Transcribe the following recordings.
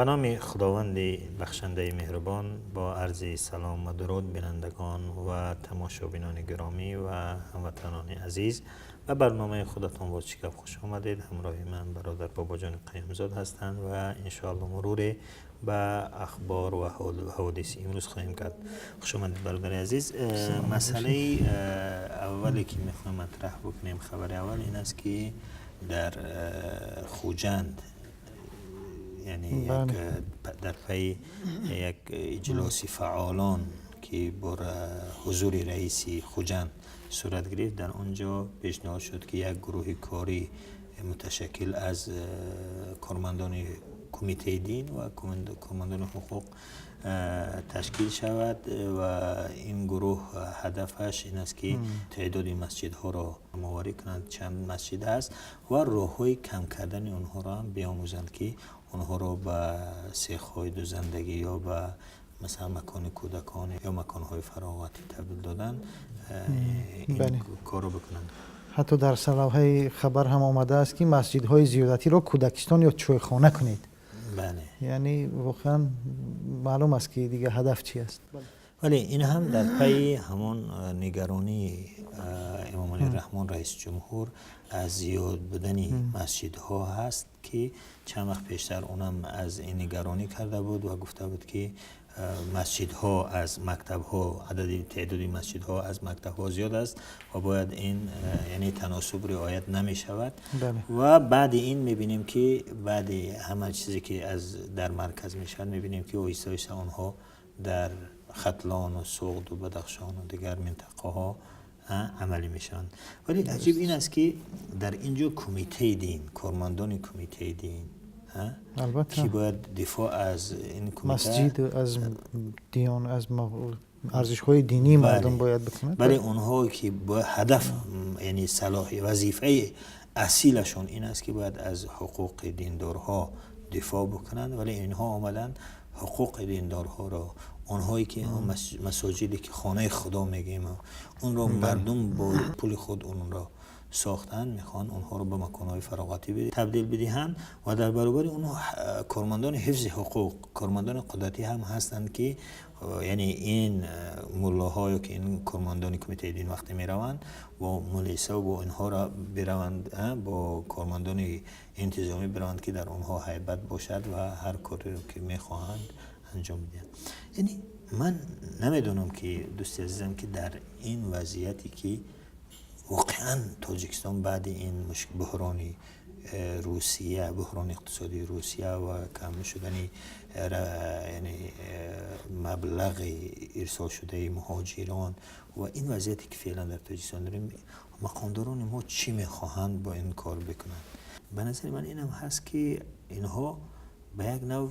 Ба номи Худованди бахшандаи меҳрубон, бо арзи салом ва дуруд, бинандагон ва тамошобинони гиромӣ ва ҳамватанони азиз, ба барномаи худатон «Боз чӣ гап» хуш омадед. Ҳамроҳи ман бародар Бобоҷон Қаюмзод ҳастанд ва иншоалло муруре ба ахбор ва ҳаводиси имрӯз хоҳем кард. Хуш омадед, бародари азиз. Масъалаи аввале ки мехоҳем матраҳ бикунем, хабари аввал ин аст, ки дар Хуҷанд, яъне дар пайи як иҷлоси фаъолон, ки бо ҳузури раиси Хуҷанд сурат гирифт, дар он ҷо пешниҳод шуд, ки як гурӯҳи корӣ муташаккил аз кормандони кумитаи дин ва кормандони ҳуқуқ ташкил шавад ва ин гурӯҳ ҳадафаш ин аст, ки теъдоди масҷидҳоро моварӣ кунанд, чанд масҷид аст, ва роҳҳои кам кардани онҳоро ҳам биомӯзанд, ки онҳоро ба сехҳои дузандагӣ ё ба масалан макони кӯдакон ё маконҳои фароғатӣ табдил додан, ин корро бикунанд. Ҳатто дар сарлавҳаи хабар ҳам омадааст, ки масҷидҳои зиёдатиро кӯдакистон ё чойхона кунед. Яъне воқеан маълум аст, ки дигар ҳадаф чи аст. Вале ин ҳам дар пайи ҳамон нигаронии Эмомалӣ Раҳмон, раиси ҷумҳур, аз зиёд будани масҷидҳо ҳаст, ки чанд вақт пештар онам аз ин нигаронӣ карда буд ва гуфта буд, ки масҷидҳо аз мактабҳо, адади теъдоди масҷидҳо аз мактабҳо зиёд аст ва бояд ин, яъне таносуб риоят намешавад. Ва баъди ин мебинем, ки баъди ҳама чизе ки аз дар марказ мешавад, мебинем, ки оҳиста оҳиста онҳо дар Хатлону Суғду Бадахшону дигар минтақаҳо амалӣ мешаванд. Вале аҷиб ин аст, ки дар ин ҷо кумитаи дин, кормандони кумитаи дин, ки бояд дифоъ аз ин кумита масҷид, аз диён, аз арзишҳои динии мардум бояд бикунад. Бале, онҳое ки бояд ҳадаф, яъне салоҳи, вазифаи асилашон ин аст, ки бояд аз ҳуқуқи диндорҳо дифоъ бикунанд, вале инҳо омаданд ҳуқуқи диндорҳоро, онҳое ки масоҷиде ки хонаи Худо мегӯем, онро мардум бо пули худ онро сохтанд, мехоҳанд онҳоро ба маконҳои фароғатӣ табдил бидиҳанд. Ва дар баробари онҳо кормандони ҳифзи ҳуқуқ, кормандони қудратӣ ҳам ҳастанд, ки яъне ин муллоҳо ё ки ин кормандони кумитаи дин вақте мераванд, бо мулиса, бо инҳоро бираванд, бо кормандони интизомӣ бираванд, ки дар онҳо ҳайбат бошад ва ҳар кореро ки мехоҳанд, анҷом бидиҳанд. Яъне ман намедонам, ки дӯсти азизам, ки дар ин вазъияте ки воқеан Тоҷикистон баъди ин буҳрони Русия, буҳрони иқтисодии Русия ва кам шудани, яъне маблағи ирсолшудаи муҳоҷирон ва ин вазъияте ки феълан дар Тоҷикистон дорем, мақомдорони мо чӣ мехоҳанд бо ин кор бикунанд? Ба назари ман инам ҳаст, ки инҳо ба як нав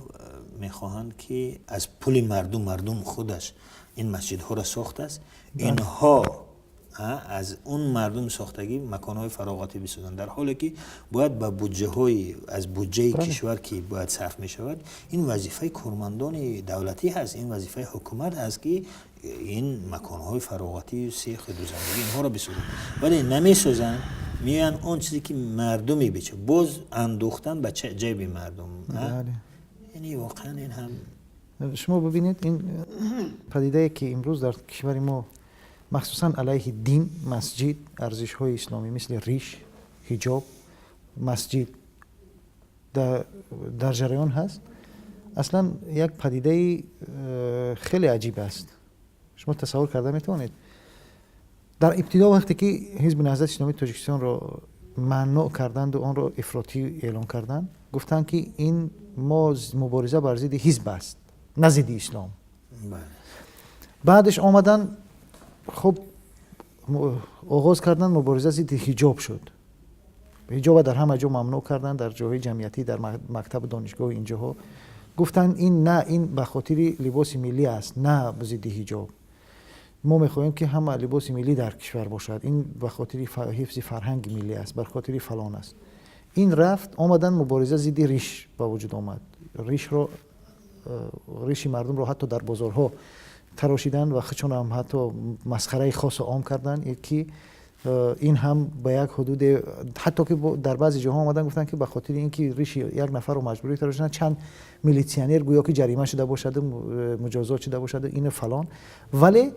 мехоҳанд, ки аз пули мардум, мардум худаш ин масҷидҳоро сохтааст, инҳо аз он мардум сохтагӣ маконҳои фароғатӣ бисозанд, дар ҳоле ки бояд ба буҷаҳои, аз буҷаи кишвар ки бояд сарф мешавад. Ин вазифаи кормандони давлатӣ ҳаст, ин вазифаи ҳукумат ҳаст, ки ин маконҳои фароғатӣ, сехи дузандагӣ, инҳоро бисозанд, вале намесозанд. Меоянд он чизе ки мардуми беча боз андохтан ба ҷайби мардум. Яъне воқеан ин ҳам Шумо бибинед, ин падидае ки имрӯз дар кишвари мо, махсусан алайҳи дин, масҷид, арзишҳои исломӣ, мисли риш, ҳиҷоб, масҷид дар ҷараён ҳаст, аслан як падидаи хеле аҷиб аст. Шумо тасаввур карда метавонед, дар ибтидо вақте ки Ҳизби Наҳзати Исломии Тоҷикистонро манъ карданду онро ифротӣ эълон карданд, гуфтанд, ки ин мо мубориза бар зидди ҳизб аст, на зидди ислом. Баъдеш омадан, хуб, оғоз карданд, мубориза зидди ҳиҷоб шуд. Ҳиҷоба дар ҳама ҷо мамнӯъ карданд, дар ҷойҳои ҷамъиятӣ, дар мактабу донишгоҳу инҷоҳо. Гуфтанд, ин на, ин ба хотири либоси миллӣ аст, на зидди ҳиҷоб. Мо мехоҳем, ки ҳама либоси миллӣ дар кишвар бошад, ин ба хотири ҳифзи фарҳанги миллӣ аст, бар хотири фалон аст. Ин рафт, омадан, мубориза зидди риш ба вуҷуд омад. Ришро, риши мардумро ҳатто дар бозорҳо тарошиданд ва худшонам ҳатто масхараи хосу ом карданд, ки Ин ҳам ба як ҳудуде, ҳатто ки дар баъзе ҷоҳо омадан гуфтанд, ки ба хотири ин ки риши як нафарро маҷбурӣ тарошиданд, чанд милитсионер гӯё ки ҷарима шуда бошаду муҷозот шуда бошаду ину фалон. Вале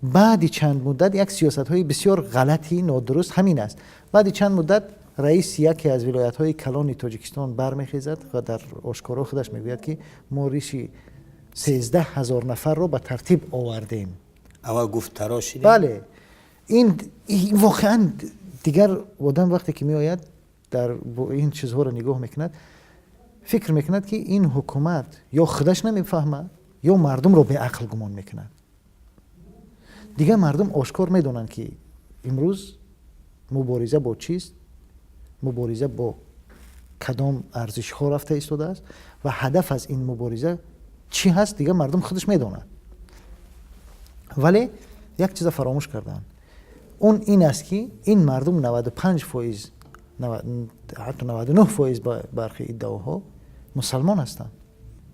баъди чанд муддат як сиёсатҳои бисёр ғалати нодуруст ҳамин аст. Баъди чанд муддат раиси яке аз вилоятҳои калони Тоҷикистон бармехезад ва дар ошкоро худаш мегӯяд, ки мо риши 13 000 нафарро ба тартиб овардем. Аввал гуфт, тарошидем. Бале, ин воқеан дигар одам вақте ки меояд, дар ин чизҳоро нигоҳ мекунад, фикр мекунад, ки ин ҳукумат ё худаш намефаҳмад, ё мардумро беақл гумон мекунад. Дигар мардум ошкор медонанд, ки имрӯз мубориза бо чист, мубориза бо кадом арзишҳо рафта истодааст ва ҳадаф аз ин мубориза чӣ ҳаст. Дигар мардум худаш медонад. Вале як чиза фаромӯш карданд. Он ин аст, ки ин мардум 95%, ҳатто 99% ба бархи иддаоҳо мусалмон ҳастанд.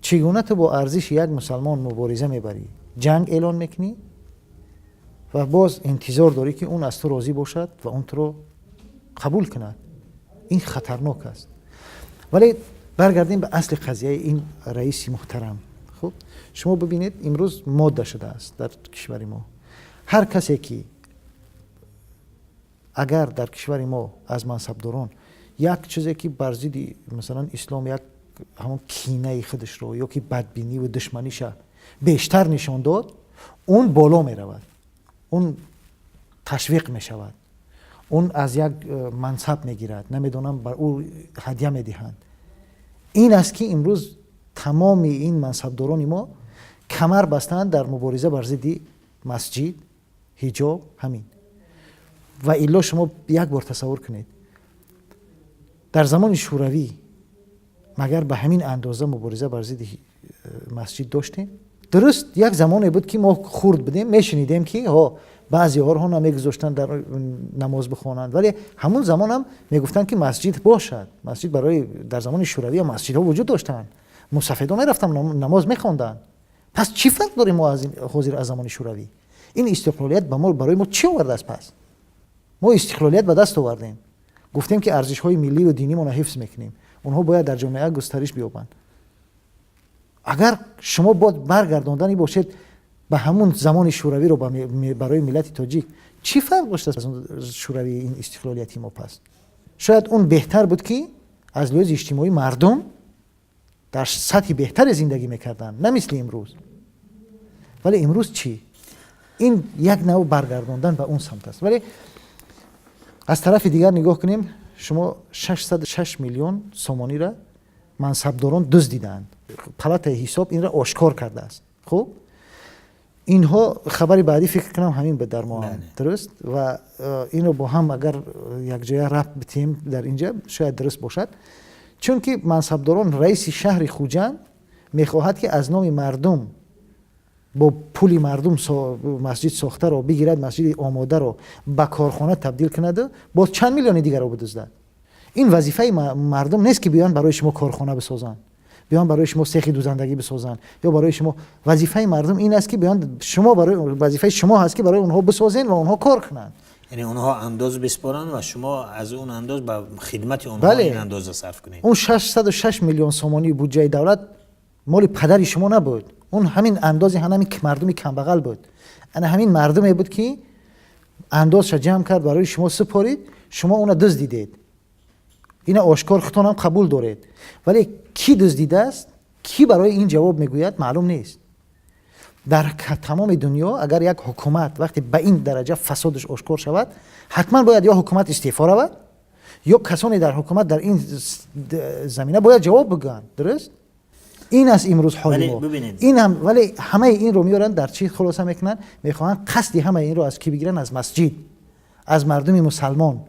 Чӣ гуна ту бо арзиши як мусалмон мубориза мебарӣ, ҷанг эълон мекунӣ ва боз интизор дорӣ, ки он аз ту розӣ бошад ва он туро қабул кунад? Ин хатарнок аст. Вале баргардем ба асли қазияи ин раиси муҳтарам. Хуб, шумо бибинед, имрӯз модда шудааст дар кишвари мо: ҳар касе ки агар дар кишвари мо аз мансабдорон як чизе ки бар зидди, масалан, ислом, як ҳамон кинаи худашро ё ки бадбиниву душманиша бештар нишон дод, он боло меравад, он ташвиқ мешавад, он аз як мансаб мегирад, намедонам, бар ӯ ҳадя медиҳанд. Ин аст, ки имрӯз тамоми ин мансабдорони мо камар бастаанд дар мубориза бар зидди масҷид, ҳиҷоб, ҳамин. Ва илло шумо як бор тасаввур кунед, дар замони Шӯравӣ магар ба ҳамин андоза мубориза бар зидди масҷид доштем? Дуруст, як замоне буд, ки мо хурд будем, мешунидем, ки ҳо баъзеҳоро намегузоштанд дар намоз бихонанд, вале ҳамун замонам мегуфтанд, ки масҷид бошад, масҷид барои дар замони Шӯравӣ масҷидҳо вуҷуд доштанд, мусафедо мерафтанд, намоз мехонданд. Пас чӣ фарқ дорем мо ҳозир аз замони Шӯравӣ? Ин истиқлолият ба мо, барои мо чӣ овардааст? Пас мо истиқлолият ба даст овардем, гуфтем, ки арзишҳои миллию динимонро ҳифз мекунем, онҳо бояд дар ҷомеа густариш биёбанд. Агар шумо боз баргардондани бошед ба ҳамун замони Шӯравиро барои миллати тоҷик чӣ фарқ дошт аз Шӯравӣ ин истиқлолияти мо? Пас шояд он беҳтар буд, ки аз лиҳози иҷтимоӣ мардум дар сатҳи беҳтаре зиндагӣ мекарданд, на мисли имрӯз. Вале имрӯз чӣ? Ин як нав баргардондан ба он самт аст. Вале аз тарафи дигар нигоҳ кунем, шумо 606 миллион сомониро мансабдорон дуздидаанд, палатаи ҳисоб инро ошкор кардааст. Хуб, инҳо хабари баъдӣ, фикр кунам, ҳамин буд дар мо, дуруст? Ва инро бо ҳам агар якҷоя рабт битем дар инҷа, шояд дуруст бошад, чунки мансабдорон, раиси шаҳри Хуҷанд мехоҳад, ки аз номи мардум бо пули мардум масҷид сохтаро бигирад, масҷиди омодаро ба корхона табдил кунаду боз чанд миллиони дигарро бидуздад. Ин вазифаи мардум нест, ки биёянд барои шумо корхона бисозанд, биёянд барои шумо сехи дузандагӣ бисозанд ё барои шумо. Вазифаи мардум ин аст, ки биёянд шумо барои, вазифаи шумо ҳаст, ки барои онҳо бисозен ва онҳо кор кунанд. Яъне онҳо андоз бисупоранд ва шумо аз он андоз ба хидмати онҳо ин андоза сарф кунед. Он 606 миллион сомонии буҷаи давлат моли падари шумо набуд. Он ҳамин андози ҳамин мардуми камбағал буд. Ана ҳамин мардуме буд, ки андозша ҷамъ кард, барои шумо супорид, шумо уна дуздидед. Ина ошкор худтонам қабул доред. Вале кӣ дуздидааст, кӣ барои ин ҷавоб мегӯяд, маълум нест. Дар тамоми дунё агар як ҳукумат вақте ба ин дараҷа фасодаш ошкор шавад, ҳатман бояд ё ҳукумат истеъфо равад, ё касоне дар ҳукумат дар ин замина бояд ҷавоб бигӯянд. Дуруст, ин аст имрӯз ҳоли мо. Ин ҳам, вале ҳамаи инро меоранд, дар чӣ хулоса мекунанд? Мехоҳанд қасди ҳамаи инро аз кӣ бигиранд? Аз масҷид, аз мардуми мусалмон,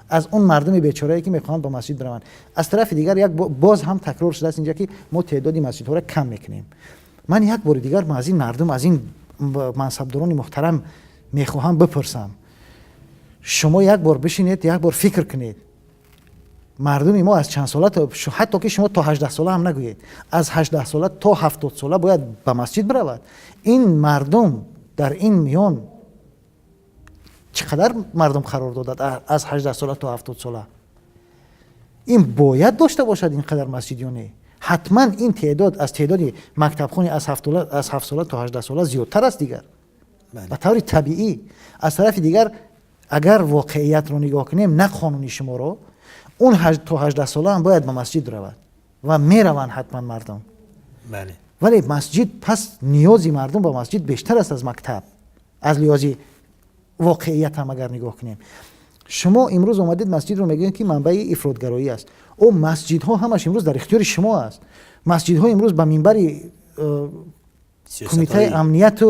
аз он мардуми бечорае, ки мехоҳанд ба масҷид бираванд. Аз тарафи дигар як боз ҳам такрор шудааст инҷа, ки мо теъдоди масҷидҳоро кам мекунем. Ман як бори дигар аз ин мардум, аз ин мансабдорони муҳтарам мехоҳам бипурсам: шумо як бор бишинед, як бор фикр кунед. Мардуми мо аз чанд сола, ҳатто ки шумо то 18 сола ҳам нагӯед, аз 18 сола то 70 сола бояд ба масҷид биравад. Ин мардум дар ин миён Чӣ қадар мардум қарор додад аз 18 сола то 70 сола? Ин бояд дошта бошад ин қадар масҷид ё не? Ҳатман ин теъдод аз теъдоди мактабхони аз 7 сола то 18 сола зиёдтар аст дигар, ба таври табиӣ. Аз тарафи дигар, агар воқеиятро нигоҳ кунем, на қонуни шуморо, он то 18 сола ҳам бояд ба масҷид равад ва мераванд ҳатман мардум. Вале масҷид, пас ниёзи мардум ба масҷид бештар аст аз мактаб, аз лиҳози воқеият ҳам агар нигоҳ кунем. Шумо имрӯз омадед, масҷидро мегӯед, ки манбаи ифротгароӣ аст. О, масҷидҳо ҳамаш имрӯз дар ихтиёри шумо аст. Масҷидҳо имрӯз ба минбари кумитаи амнияту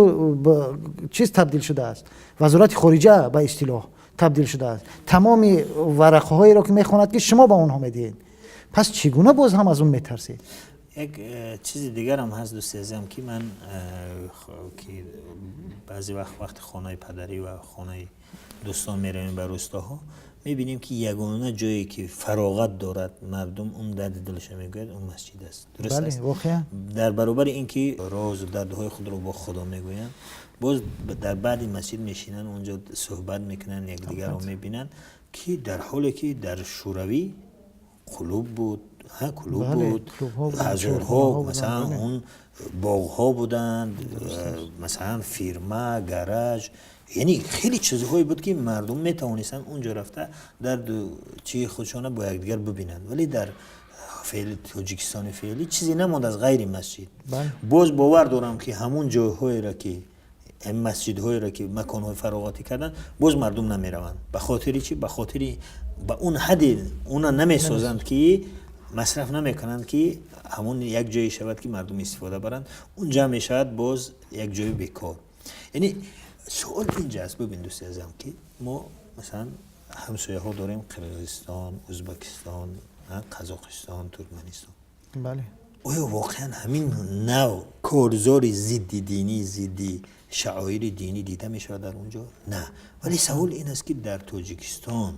чиз табдил шудааст, Вазорати хориҷа ба истилоҳ табдил шудааст. Тамоми варақаҳоеро, ки мехонад, ки шумо ба онҳо медиҳед, пас чӣ гуна боз ҳам аз он метарсед? Як чизи дигарам ҳаст, дӯсти азизам, ки ман ки баъзе вақт вақти хонаи падарӣ ва хонаи дӯстон меравем ба рӯстоҳо, мебинем, ки ягона ҷое ки фароғат дорад мардум, он дарди дилаша мегӯяд, он масҷид аст. Дуруст аст? Дар баробари ин ки розу дардҳои худро бо Худо мегӯянд, боз дар баъди масҷид мешинанд, онҷо суҳбат мекунанд, якдигарро мебинанд, ки дар ҳоле ки дар Шӯравӣ клуб буд, клуб буд, ҳазорҳо, масалан, он боғҳо буданд, масалан, фирма, гараж, яъне хеле чизҳое буд, ки мардум метавонистанд онҷо рафта дарду чии худшона бо якдигар бибинанд. Вале дар Тоҷикистони феълӣ чизе намонд аз ғайри масҷид. Боз бовар дорам, ки ҳамун ҷойҳоеро, ки масҷидҳоеро ки маконҳои фароғатӣ карданд, боз мардум намераванд. Ба хотири чӣ? Ба хотири ба он ҳадде она намесозанд, ки масраф намекунанд, ки ҳамон як ҷое шавад, ки мардум истифода баранд. Унҷа мешавад боз як ҷои бекор. Яъне суол инҷа аст, бибин, дӯсти азизам, ки мо масалан ҳамсояҳо дорем: Қирғизистон, Ӯзбекистон, Қазоқистон, Туркманистон. Оё воқеан ҳамин нав корзори зидди динӣ, зидди шаоири динӣ дида мешавад дар он ҷо? На. Вале савол ин аст, ки дар Тоҷикистон,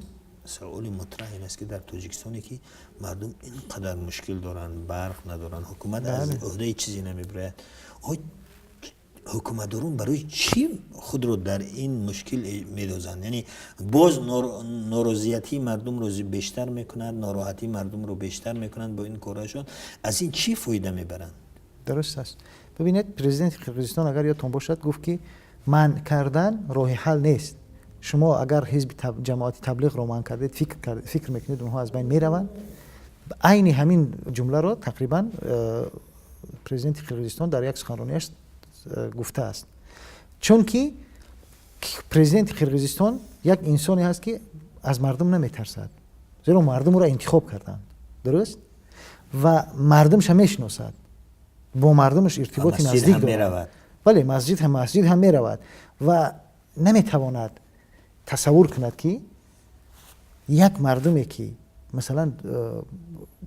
саволи матраҳ ин аст, ки дар Тоҷикистоне ки мардум ин қадар мушкил доранд, барқ надоранд, ҳукумат аз ӯҳдаи чизе намебирояд, ҳукуматдорон барои чӣ худро дар ин мушкил медозанд? Яъне боз норозиятии мардумро бештар мекунанд, нороҳатии мардумро бештар мекунанд бо ин корҳояшон. Аз ин чӣ фоида мебаранд? Дуруст аст. Бибинед, президенти Қирғизистон, агар ёдтон бошад, гуфт, ки манъ кардан роҳи ҳал нест. Шумо агар ҳизби ҷамоати таблиғро манъ кардед, фикр мекунед, онҳо аз байн мераванд? Айни ҳамин ҷумларо тақрибан президенти Қирғизистон дар як суханронияш гуфтааст, чунки президенти Қирғизистон як инсоне ҳаст, ки аз мардум наметарсад, зеро мардум ӯро интихоб карданд, дуруст, ва мардумша мешиносад, бо мардумаш иртиботи наздик дорад. Бале, масҷид ҳам меравад ва наметавонад тасаввур кунад, ки як мардуме, ки масалан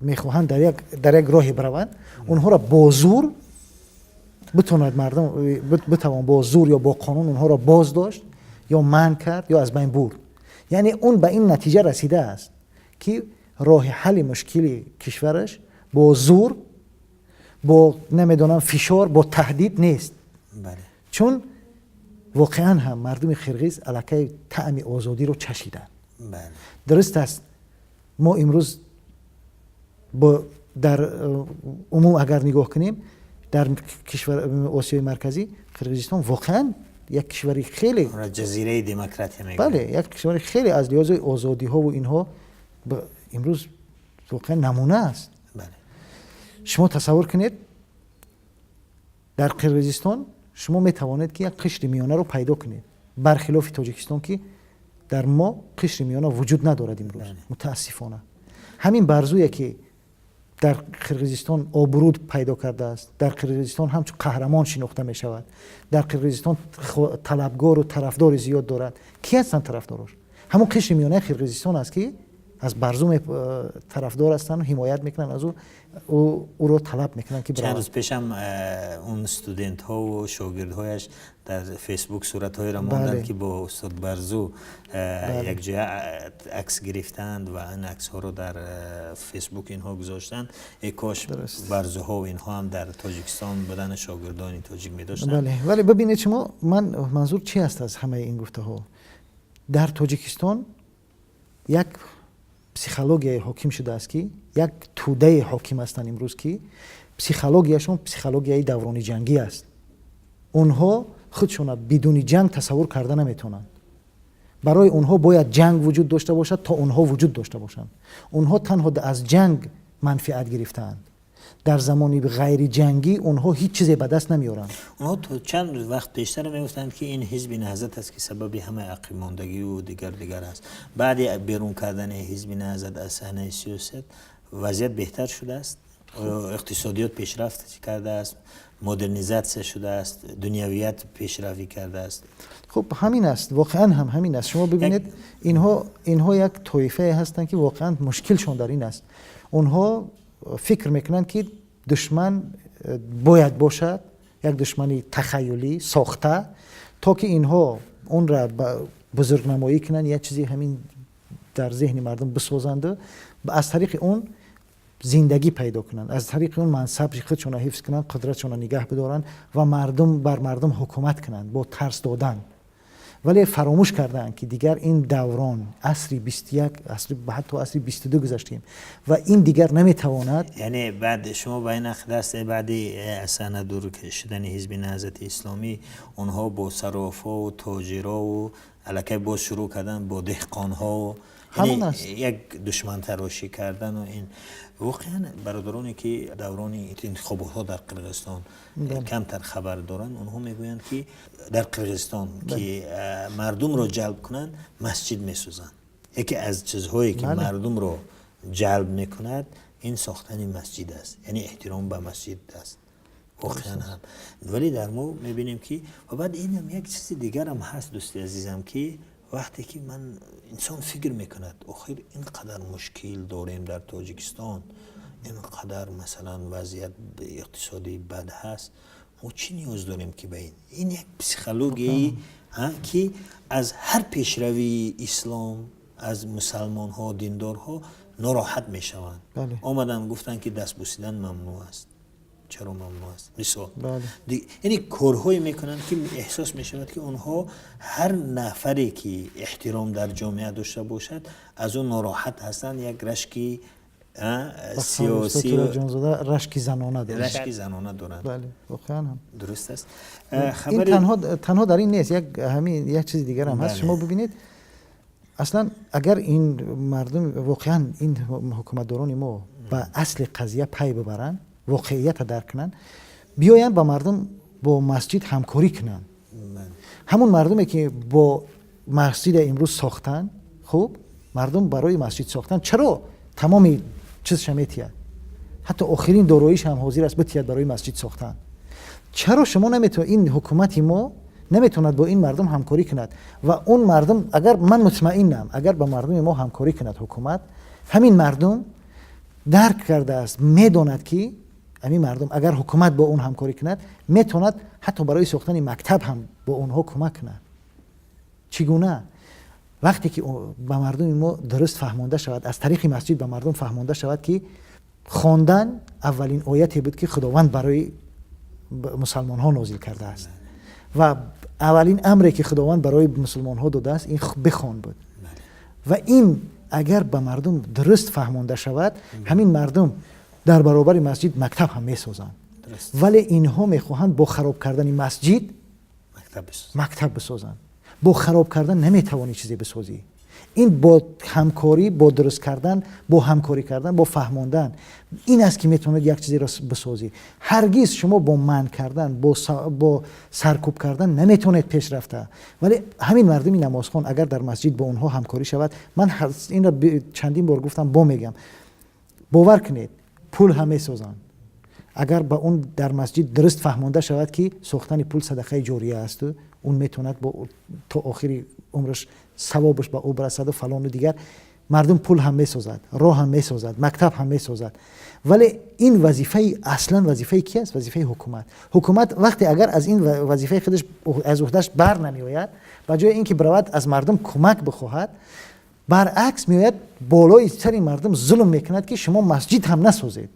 мехоҳанд дар як роҳе бираванд, онҳоро бо зур битавонад мардум битавон бо зур ё бо қонун онҳоро боз дошт ё манъ кард ё аз байн бурд. Яъне он ба ин натиҷа расидааст, ки роҳи ҳалли мушкили кишвараш бо зур, бо намедонам фишор, бо таҳдид нест, чун воқеан ҳам мардуми қирғиз аллакай таъми озодиро чашиданд. Дуруст аст, мо имрӯз дар умум агар нигоҳ кунем, дар кишвар Осиёи Марказӣ Қирғизистон воқеан як кишвари хеле ҷазираи демократия мегӯянд. Бале, як кишвари хеле аз лиҳози озодиҳову инҳо имрӯз воқеан намуна аст. Шумо тасаввур кунед, дар Қирғизистон шумо метавонед, ки як қишри миёнаро пайдо кунед, бархилофи Тоҷикистон, ки дар мо қишри миёна вуҷуд надорад имрӯз, мутаассифона. Ҳамин Барзуе, ки дар Қирғизистон обрӯ пайдо кардааст, дар Қирғизистон ҳамчун қаҳрамон шинохта мешавад, дар Қирғизистон талабгору тарафдори зиёд дорад. Кӣ ҳастанд тарафдорош? Ҳамон қишри миёнаи Қирғизистон аст, ки аз Барзу тарафдор ҳастанд, ҳимоят мекунанд аз ӯ, ӯро талаб мекунанд, ки чанд рӯз пешам он студентҳову шогирдҳояш дар Фейсбук суратҳоеро монданд, ки бо устод Барзу якҷоя акс гирифтанд ва ин аксҳоро дар Фейсбук инҳо гузоштанд. Э кош Барзуҳо инҳо ҳам дар Тоҷикистон будани, шогирдони тоҷик медоштанд. Бале, вале бибинед шумо, ман манзур чи аст аз ҳамаи ин гуфтаҳо? Дар Тоҷикистон як психологияе ҳоким шудааст, ки як тӯдае ҳоким ҳастанд имрӯз, ки психологияшон психологияи даврони ҷангӣ аст. Онҳо худшона бидуни ҷанг тасаввур карда наметавонанд. Барои онҳо бояд ҷанг вуҷуд дошта бошад, то онҳо вуҷуд дошта бошанд. Онҳо танҳо аз ҷанг манфиат гирифтаанд. Дар замони ғайриҷангӣ онҳо ҳеҷ чизе ба даст намеоранд. Онҳо то чанд вақт пештар мегуфтанд, ки ин Ҳизби Наҳзат аст, ки сабаби ҳамаи ақибмондагию дигар дигар аст. Баъди берун кардани Ҳизби Наҳзат аз саҳнаи сиёсат вазъият беҳтар шудааст? Оё иқтисодиёт пешрафт кардааст, модернизатсия шудааст, дунявият пешравӣ кардааст? Хуб, ҳамин аст, воқеан ҳам ҳамин аст. Шумо бибинед, инҳо як тоифае ҳастанд, ки воқеан мушкилшон дар ин аст. Онҳо фикр мекунанд, ки душман бояд бошад, як душмани тахаюлӣ сохта, то ки инҳо онра бузургнамоӣ кунанд, як чизи ҳамин дар зеҳни мардум бисозанду аз тариқи он зиндагӣ пайдо кунанд, аз тариқи он мансаби худшонро ҳифз кунанд, қудратшонро нигаҳ бидоранд ва мардум бар мардум ҳукумат кунанд бо тарс додан. Вале фаромӯш кардаанд, ки дигар ин даврон, асри 21, асри, ҳатто асри 22 гузаштем ва ин дигар наметавонад. Яъне баъд шумо ба ин ақида ҳастед, баъди аз саҳна дур шудани Ҳизби Наҳзати Исломӣ онҳо бо сарофову тоҷирову аллакай боз шурӯъ кардан бо деҳқонҳову Ҳамон аст. як душмантарошӣ кардану ин воқеан бародароне, ки даврони интихоботҳо дар Қирғизистон камтар хабар доранд, онҳо мегӯянд, ки дар Қирғизистон, ки мардумро ҷалб кунанд, масҷид месозанд. Яке аз чизҳое, ки мардумро ҷалб мекунад, ин сохтани масҷид аст, яъне эҳтиром ба масҷид аст воқеан ҳам. Вале дар мо мебинем, ки ва баъд инам як чизи дигарам ҳаст, дӯсти азизам, ки вақте ки ман инсон фикр мекунад, охир ин қадар мушкил дорем дар Тоҷикистон, ин қадар, масалан, вазъият иқтисодӣ бад ҳаст, мо чӣ ниёз дорем, ки ба ин як психологияи, ки аз ҳар пешравии ислом, аз мусалмонҳо, диндорҳо нороҳат мешаванд. Омаданд, гуфтанд, ки дастбусидан мамнӯъ аст. Чаро мамнӯъ аст, мисол? Яъне корҳое мекунанд, ки эҳсос мешавад, ки онҳо ҳар нафаре, ки эҳтиром дар ҷомеа дошта бошад, аз он нороҳат ҳастанд. Як рашки сиёсӣ. Ҷонзода, рашки занона доранд. Рашки занона доранд. Бале, воқеан ҳам. Дуруст аст. Ин танҳо дар ин нест, як ҳамин як чизи дигарам ҳаст. Шумо бибинед, аслан агар ин мардум воқеан, ин ҳукуматдорони мо ба асли қазия пай бибаранд, воқеиятро дарк кунанд, биёянд, ба мардум бо масҷид ҳамкорӣ кунанд. Ҳамон мардуме, ки бо масҷида имрӯз сохтанд, хуб, мардум барои масҷид сохтан чаро тамоми чизша метиҳад, ҳатто охирин дороиш ҳам ҳозир аст битиҳад барои масҷид сохтан, чаро шумо наметавон, ин ҳукумати мо наметавонад бо ин мардум ҳамкорӣ кунад? Ва он мардум, агар, ман мутмаинам, агар ба мардуми мо ҳамкорӣ кунад ҳукумат, ҳамин мардум дарк кардааст, медонад, ки ҳамин мардум, агар ҳукумат бо он ҳамкорӣ кунад, метавонад ҳатто барои сохтани мактаб ҳам бо онҳо кӯмак кунад. Чӣ гуна? Вақте ки ба мардуми мо дуруст фаҳмонда шавад, аз тариқи масҷид ба мардум фаҳмонда шавад, ки хондан аввалин ояте буд, ки Худованд барои мусалмонҳо нозил кардааст, ва аввалин амре, ки Худованд барои мусулмонҳо додааст, ин бихон буд. Ва ин агар ба мардум дуруст фаҳмонда шавад, ҳамин мардум дар баробари масҷид мактаб ҳам месозанд. Вале инҳо мехоҳанд бо хароб кардани масҷид мактаб бисозанд. Бо хароб кардан наметавонӣ чизе бисозӣ. Ин бо ҳамкорӣ, бо дуруст кардан, бо ҳамкорӣ кардан, бо фаҳмондан ин аст, ки метавонед як чизеро бисозӣ. Ҳаргиз шумо бо манъ кардан, бо саркӯб кардан наметавонед пеш рафта. Вале ҳамин мардуми намозхон, агар дар масҷид бо онҳо ҳамкорӣ шавад, ман инро чандин бор гуфтам, бо мегам, бовар кунед, пул ҳам месозанд, агар ба он дар масҷид дуруст фаҳмонда шавад, ки сохтани пул садақаи ҷория асту он метавонад то охири умраш савобаш ба ӯ барасаду фалону дигар. Мардум пул ҳам месозад, роҳ ҳам месозад, мактаб ҳам месозад. Вале ин вазифаи, аслан вазифаи ки аст? Вазифаи ҳукумат. Ҳукумат вақте агар аз ин вазифаи худаш, аз уҳдаш бар намеояд, ба ҷои ин ки биравад, аз мардум кӯмак бихоҳад, баръакс меояд, болои сари мардум зулм мекунад, ки шумо масҷид ҳам насозед,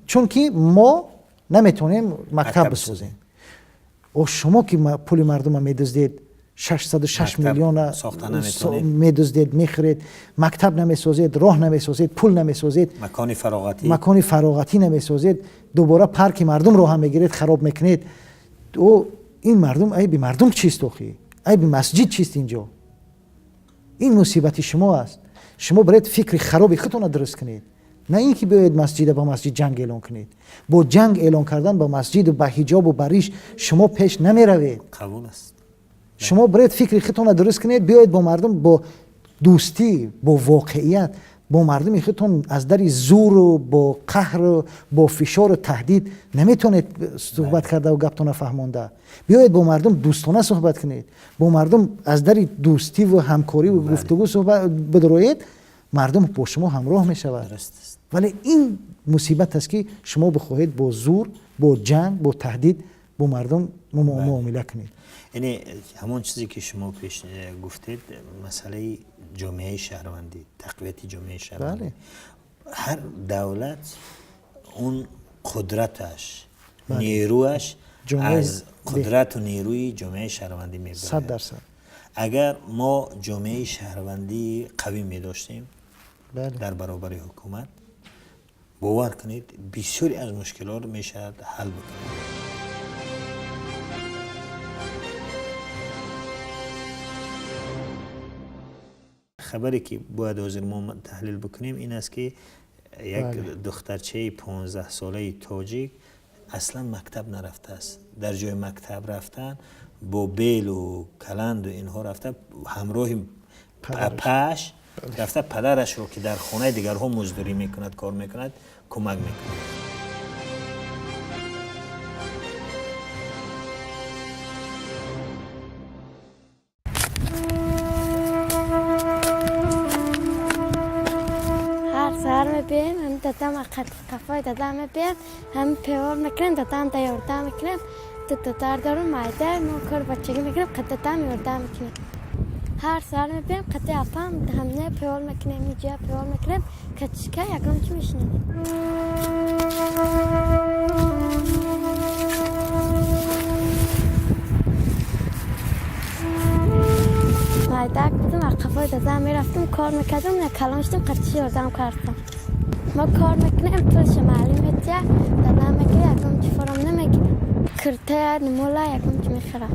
чунки мо наметавонем мактаб бисозем. О, шумо ки пули мардума медуздед. 606 миллиона медуздед, мехӯред, мактаб намесозед, роҳ намесозед, пул намесозед, макони фароғатӣ намесозед, дубора парки мардумро ҳам мегиред, хароб мекунед. Ин мардум, айби мардум чист охи? Айби масҷид чист инҷо? Ин мусибати шумо аст. Шумо баред фикри хароби худтонро дуруст кунед, на ин ки биёед масҷида ба масҷид ҷанг эълон кунед. Бо ҷанг эълон кардан ба масҷиду ба ҳиҷобу ба риш шумо пеш намеравед. Қабул аст. Шумо баред фикри худтонро дуруст кунед, биёед бо мардум бо дӯстӣ, бо воқеият, бо мардуми худтон аз дари зуру бо қаҳру бо фишору таҳдид наметавонед суҳбат кардаву гаптонро фаҳмонда. Биёед бо мардум дӯстона суҳбат кунед, бо мардум аз дари дӯстиву ҳамкориву гуфтугӯ суҳбат бидроед, мардум бо шумо ҳамроҳ мешавад. Вале ин мусибат аст, ки шумо бихоҳед бо зур, бо ҷанг, бо таҳдид бо мардум муомила кунед. Яъне ҳамон чизе ки шумо пеш гуфтед, масъалаи ҷомеаи шаҳрвандӣ, тақвияти ҷомеаи шаҳрвандӣ. Ҳар давлат он қудраташ, нерӯаш аз қудрату нерӯи ҷомеаи шаҳрвандӣ мебарад. 100%. Агар мо ҷомеаи шаҳрвандии қавӣ медоштем дар баробари ҳукумат, бовар кунед, бисёре аз мушкилотро мешавад ҳал бикунем. Хабаре ки бояд ҳозир мо таҳлил бикунем ин аст, ки як духтарчаи 15-солаи тоҷик аслан мактаб нарафтааст. Дар ҷои мактаб рафтан бо белу каланду инҳо рафта, ҳамроҳи паш рафта, падарашро, ки дар хонаи дигарҳо муздурӣ мекунад, кор мекунад, кӯмак мекунад. Мебием, ҳам дадам қафои дадам мебием, ҳам певор мекунем, дадам да ёрдам мекунем. Ду дадар дорум, майда, мо кор бачагӣ мекунем, қад дадам ёрдам мекунем. Ҳар саҳар мебием, қади апам ҳамне певор мекунем, иҷа певор мекунем, качка ягон чи мешинем. Майдак будам, аз қафои дадам мерафтам, кор мекардам, калон шудам, қадчи ёрдам кардам. Мо кор мекунем, пулша маълум метия, дадам мегирад, ягон чи форам намегирад. Киртая, нимола, ягон чи мехӯрам.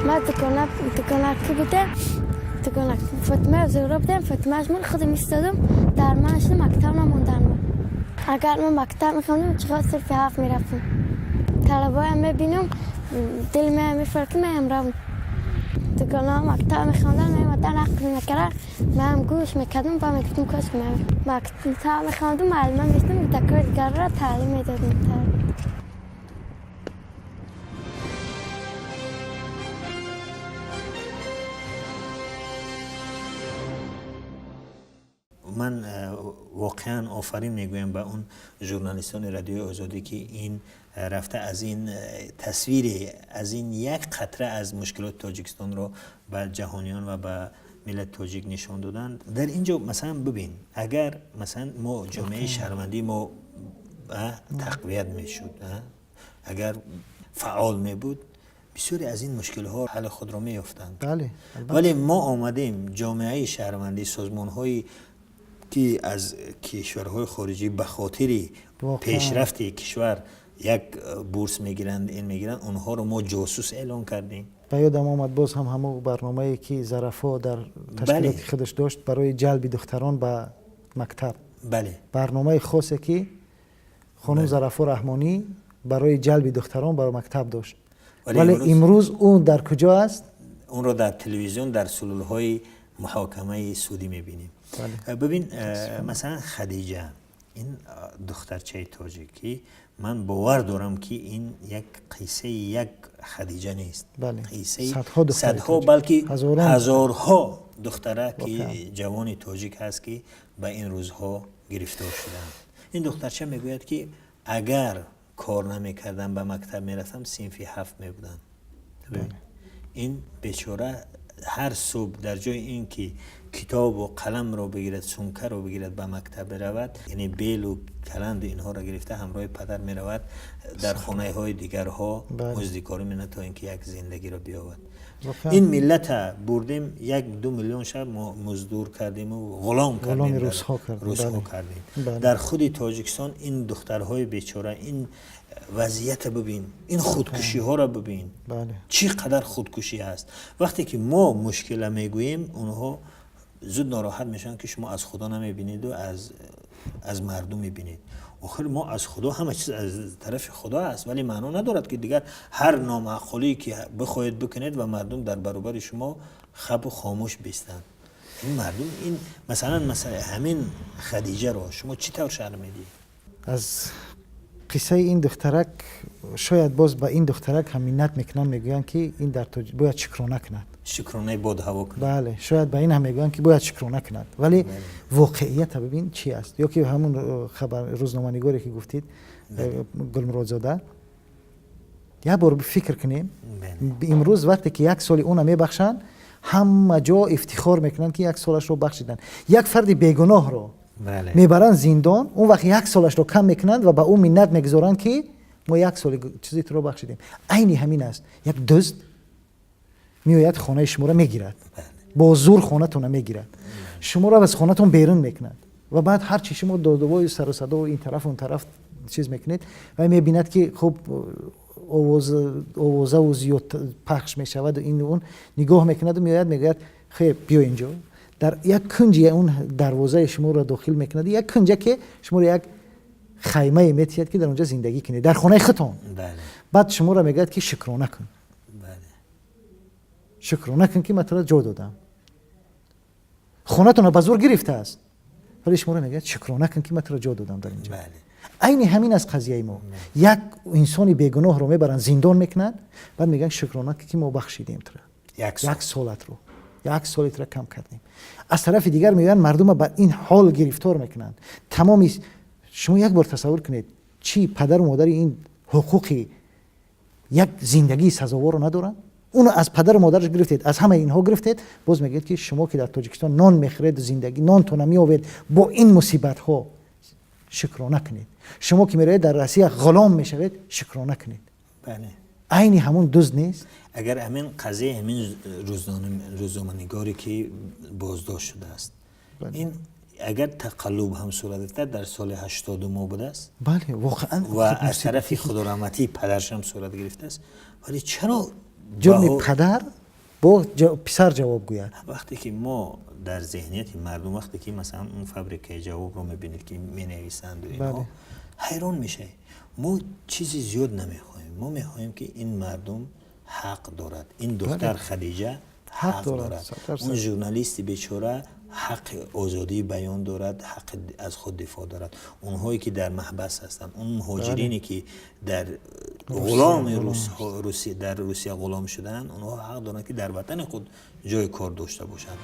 Ма дуконаки будем, дуконак Фотима Зуҳро будем, Фотимааш мон худам истодам, дар ман шудам, мактаб намондан. Агар мо мактаб мехондем, чиқо сирфи ҳафт мерафтем. Талабоям мебинам, дили меам мефарад, ки меам равам. Дуконҳо мактаб мехондан, меомадан, ақл мекардан, меам гӯш мекардам, ба мегуфтам, кош меам мактаб мехондам, муаллима мешудам, кӯдакҳои дигарро таълим медодам. Ман воқеан офарин мегӯям ба он журналистони Радиои Озодӣ, ки ин рафта аз ин тасвири, аз ин як қатра аз мушкилоти Тоҷикистонро ба ҷаҳониён ва ба миллати тоҷик нишон доданд. Дар ин ҷо масалан бибин, агар масалан мо ҷомеаи шаҳрвандии мо тақвият мешуд, агар фаъол мебуд, бисёре аз ин мушкилҳо ҳалли худро меёфтанд. Вале мо омадем ҷомеаи шаҳрвандӣ, созмонҳои ки аз кишварҳои хориҷӣ ба хотири пешрафти кишвар як бурс мегиранд, ин мегиранд, онҳоро мо ҷосус эълон кардем. Ба ёдам омад боз ҳам ҳамон барномае, ки Зарафо дар ташкилоти худаш дошт барои ҷалби духтарон ба мактаб. Барномаи хосе, ки хонум Зарафо Раҳмонӣ барои ҷалби духтарон ба мактаб дошт. Вале имрӯз ӯ дар куҷо аст? Онро дар телевизион, дар сулулҳои муҳокамаи судӣ мебинем. Бибин, масалан Хадиҷа, ин духтарчаи тоҷикӣ, ман бовар дорам, ки ин як қиссаи як Хадиҷа нест, қиссаи садҳо, балки ҳазорҳо духтара, ки ҷавони тоҷик ҳаст, ки ба ин рӯзҳо гирифтор шуданд. Ин духтарча мегӯяд, ки агар кор намекардам, ба мактаб мерафтам, синфи ҳафт мебудам. Ин бечора ҳар субҳ дар ҷои ин ки китоб ва қалам ро бигирад, сумка ро бигирад, ба мактаб биравад, яъне бел ва каланд инҳоро гирифта ҳамроҳи падар меравад, дар хонаҳои дигарҳо муздикорӣ менамояд то инки як зиндагиро биёварад. Ин миллата бурдем, 1-2 миллион шаб муздур кардем ва ғулом кардем, русҳо кардем. Дар худи Тоҷикистон ин духтарҳои бечора, ин вазъиятро бибин, ин худкушиҳоро бибин, чӣ қадар худкушӣ ҳаст. Вақте ки мо мушкила мегӯем, онҳо зуд нороҳат мешаванд, ки шумо аз Худо намебинед ва аз мардум мебинед. Охир мо аз Худо, ҳама чиз аз тарафи Худо аст, вале маъно надорад, ки дигар ҳар номаъқулие ки бихоҳед бикунед ва мардум дар баробари шумо хаб ва хомӯш бистанд. Ин мардум, ин масалан ҳамин Хадиҷаро шумо чӣ тавр шарҳ медиҳед? Аз қиссаи ин духтарак шояд боз ба ин духтарак ҳам миннат мекунанд, мегӯянд, ки ин дар бояд шукрона кунад, шукронаи бодҳаво кунад. Бале, шояд ба ин ҳам мегӯянд, ки бояд шукрона кунад, вале воқеията бибин чӣ аст. Ё ки ҳамун хабар рӯзноманигоре ки гуфтид, Гулмуродзода, як бор фикр кунем, имрӯз вақте ки як соли ӯна мебахшанд, ҳама ҷо ифтихор мекунанд, ки як солашро бахшиданд. Як фарди бегуноҳро мебаранд зиндон, он вақт як солашро кам мекунанд ва ба ӯ миннат мегузоранд, ки мо як соли чизи туро бахшидем. Айни ҳамин аст. Як дузд меояд, хонаи шуморо мегирад, бо зур хонатонро мегирад, шуморо аз хонатон берун мекунад ва баъд ҳарчи шумо додувою сару садо ин тараф он тараф чиз мекунед ва мебинад, ки хуб овозаву зиёд пахш мешавад, ин он нигоҳ мекунаду меояд, мегӯяд: хеб, биё инҷо. Дар як кунҷи он дарвозаи шуморо дохил мекунад, як кунҷа, ки шуморо як хаймае метиҳад, ки дар онҷо зиндагӣ кунед, дар хонаи худтон. Баъд шуморо мегӯяд, ки шукрона кун, шукрона кун, ки ман туро ҷо додам. Хонатонро ба зур гирифтааст, вале шуморо мегӯяд: шукрона кун, ки ман туро ҷо додам дар инҷо. Айни ҳамин аст қазияи мо. Як инсони бегуноҳро мебаранд, зиндон мекунанд, баъд мегӯянд: шукрона кун, ки мо бахшидем туро як солатро, як соли туро кам кардем. Аз тарафи дигар мегӯянд, мардума ба ин ҳол гирифтор мекунанд. Тамоми шумо як бор тасаввур кунед, чӣ падару модари ин ҳуқуқи як зиндагии сазоворро надоранд? Уно аз падару модараш гирифтед, аз ҳамаи инҳо гирифтед, боз мегӯед, ки шумо ки дар Тоҷикистон нон мехӯред, зиндагӣ нонтона меовед, бо ин мусибатҳо шукрона кунед. Шумо ки меравед дар Россия ғулом мешавед, шукрона кунед. Айни ҳамун дузд нест? Агар ҳамин қазия, ҳамин рӯзноманигоре ки боздошт шудааст, ин агар тақаллуб ҳам сурат гирифта, дар соли 80 будааст. Бале, воқеан. Ва аз тарафи худораҳматии падараш ҳам сурат гирифтааст, вале чаро ҷурми падар бо писар ҷавоб гӯяд? Вақте ки мо дар зеҳнияти мардум, вақте ки масалан он фабрикаи ҷавобро мебинед, ки менависанду инҳо, ҳайрон мешавед. Мо чизи зиёд намехоҳем, мо мехоҳем, ки ин мардум ҳақ дорад, ин духтар Хадиҷа ҳақ дорад, он журналисти бечора ҳаққи озодии баён дорад, ҳаққи аз худ дифоъ дорад, онҳое ки дар маҳбас ҳастанд, он муҳоҷирине ки дар ғуломи дар Русия ғулом шудаанд, онҳо ҳақ доранд, ки дар ватани худ ҷои кор дошта бошанд.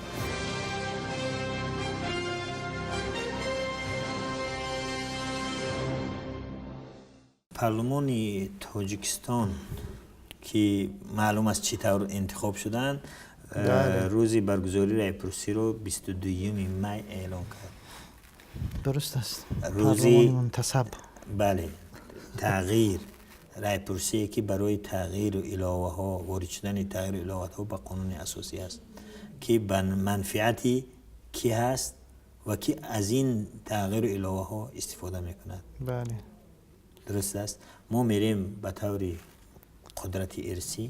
Парлумони Тоҷикистон, ки маълум аст чӣ тавр интихоб шуданд, рӯзи баргузории раъйпурсиро 22 май эълон кард. Дуруст аст. Рӯзи мунтасаб. Бале, тағйир, раъйпурсие ки барои тағйиру иловаҳо, ворид шудани тағйиру иловатҳо ба қонуни асосӣ аст, ки ба манфиати кӣ ҳаст ва ки аз ин тағйиру иловаҳо истифода мекунад. Дуруст аст, мо мерем ба таври қудрати ирсӣ,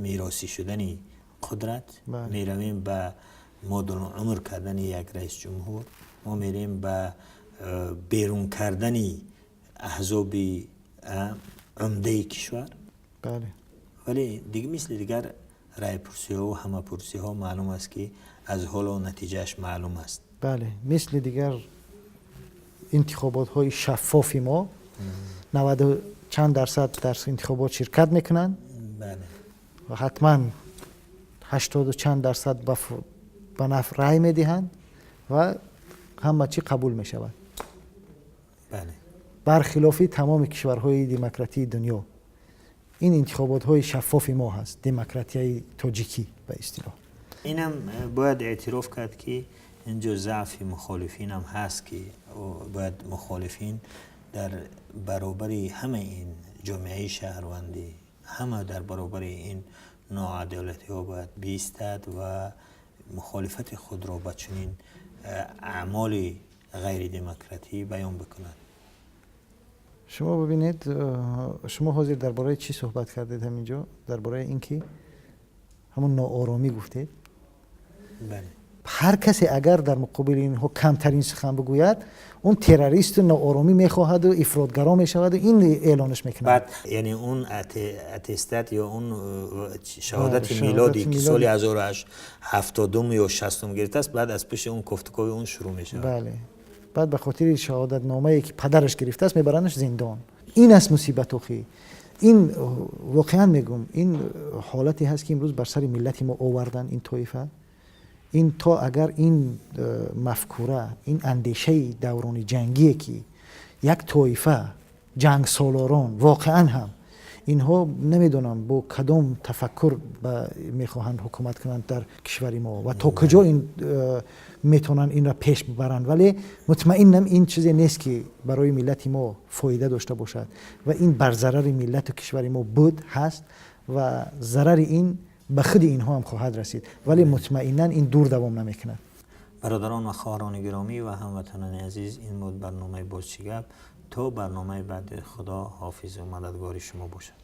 меросӣ шудани қудрат, меравем ба модулумр кардани як раис ҷумҳур, мо мерем ба берун кардани аҳзоби умдаи кишвар. Вале мисли дигар раъйпурсиҳо ҳамапурсиҳо маълум аст, ки аз ҳоло натиҷааш маълум аст. Бале, мисли дигар интихоботҳои шаффофи мо, наваду чанд дарсад дар интихобот ширкат мекунанд ва ҳатман 80 чанд дарсад ба нафъ рай медиҳанд ва ҳама чӣ қабул мешавад. Бархилофи тамоми кишварҳои демократии дунё, ин интихоботҳои шаффофи мо ҳаст, демократияи тоҷикӣ ба истилоҳ. Инам бояд эътироф кард, ки инҷо заъфи мухолифинам ҳаст, ки бояд мухолифин дар баробари ҳамаи ин ҷомеаи шаҳрвандӣ, ҳама дар баробари ин ноадолатиҳо бояд биистад ва мухолифати худро ба чунин аъмоли ғайридемократӣ баён бикунад. Шумо бибинед, шумо ҳозир дар бораи чӣ суҳбат кардед ҳаминҷо? Дар бораи ин ки ҳамон нооромӣ гуфтед. Бале. Ҳар касе агар дар муқобили инҳо камтарин сухан бигӯяд, он террористу нооромӣ мехоҳаду ифротгаро мешаваду ин эълонаш мекунад. Баъд яъне он аттестат ё он шаҳодати милодӣ, ки соли 1070-ум ё 60-ум гирифтааст, баъд аз пушти он кофтукови он шурӯъ мешавад. Бале, баъд ба хотири шаҳодатномае, ки падараш гирифтааст, мебарандаш зиндон. Ин аст мусибат охи. Ин воқеан мегӯм, ин ҳолате ҳаст, ки имрӯз бар сари миллати мо овардан ин тоифа. Ин то агар ин мафкура, ин андешаи даврони ҷангие, ки як тоифа ҷангсолорон, воқеан ҳам инҳо намедонам бо кадом тафаккур мехоҳанд ҳукумат кунанд дар кишвари мо ва то куҷо ин метавонанд инро пеш бибаранд, вале мутмаиннам, ин чизе нест, ки барои миллати мо фоида дошта бошад ва ин бар зарари миллату кишвари мо буд, ҳаст ва зарари ин ба худи инҳо ҳам хоҳад расид, вале мутмаиннан ин дур давом намекунад. Бародарон ва хоҳарони гиромӣ ва ҳамватанони азиз, ин буд барномаи «Боз чӣ гап». То барномаи баъди, Худо ҳофизу мададгори шумо бошад.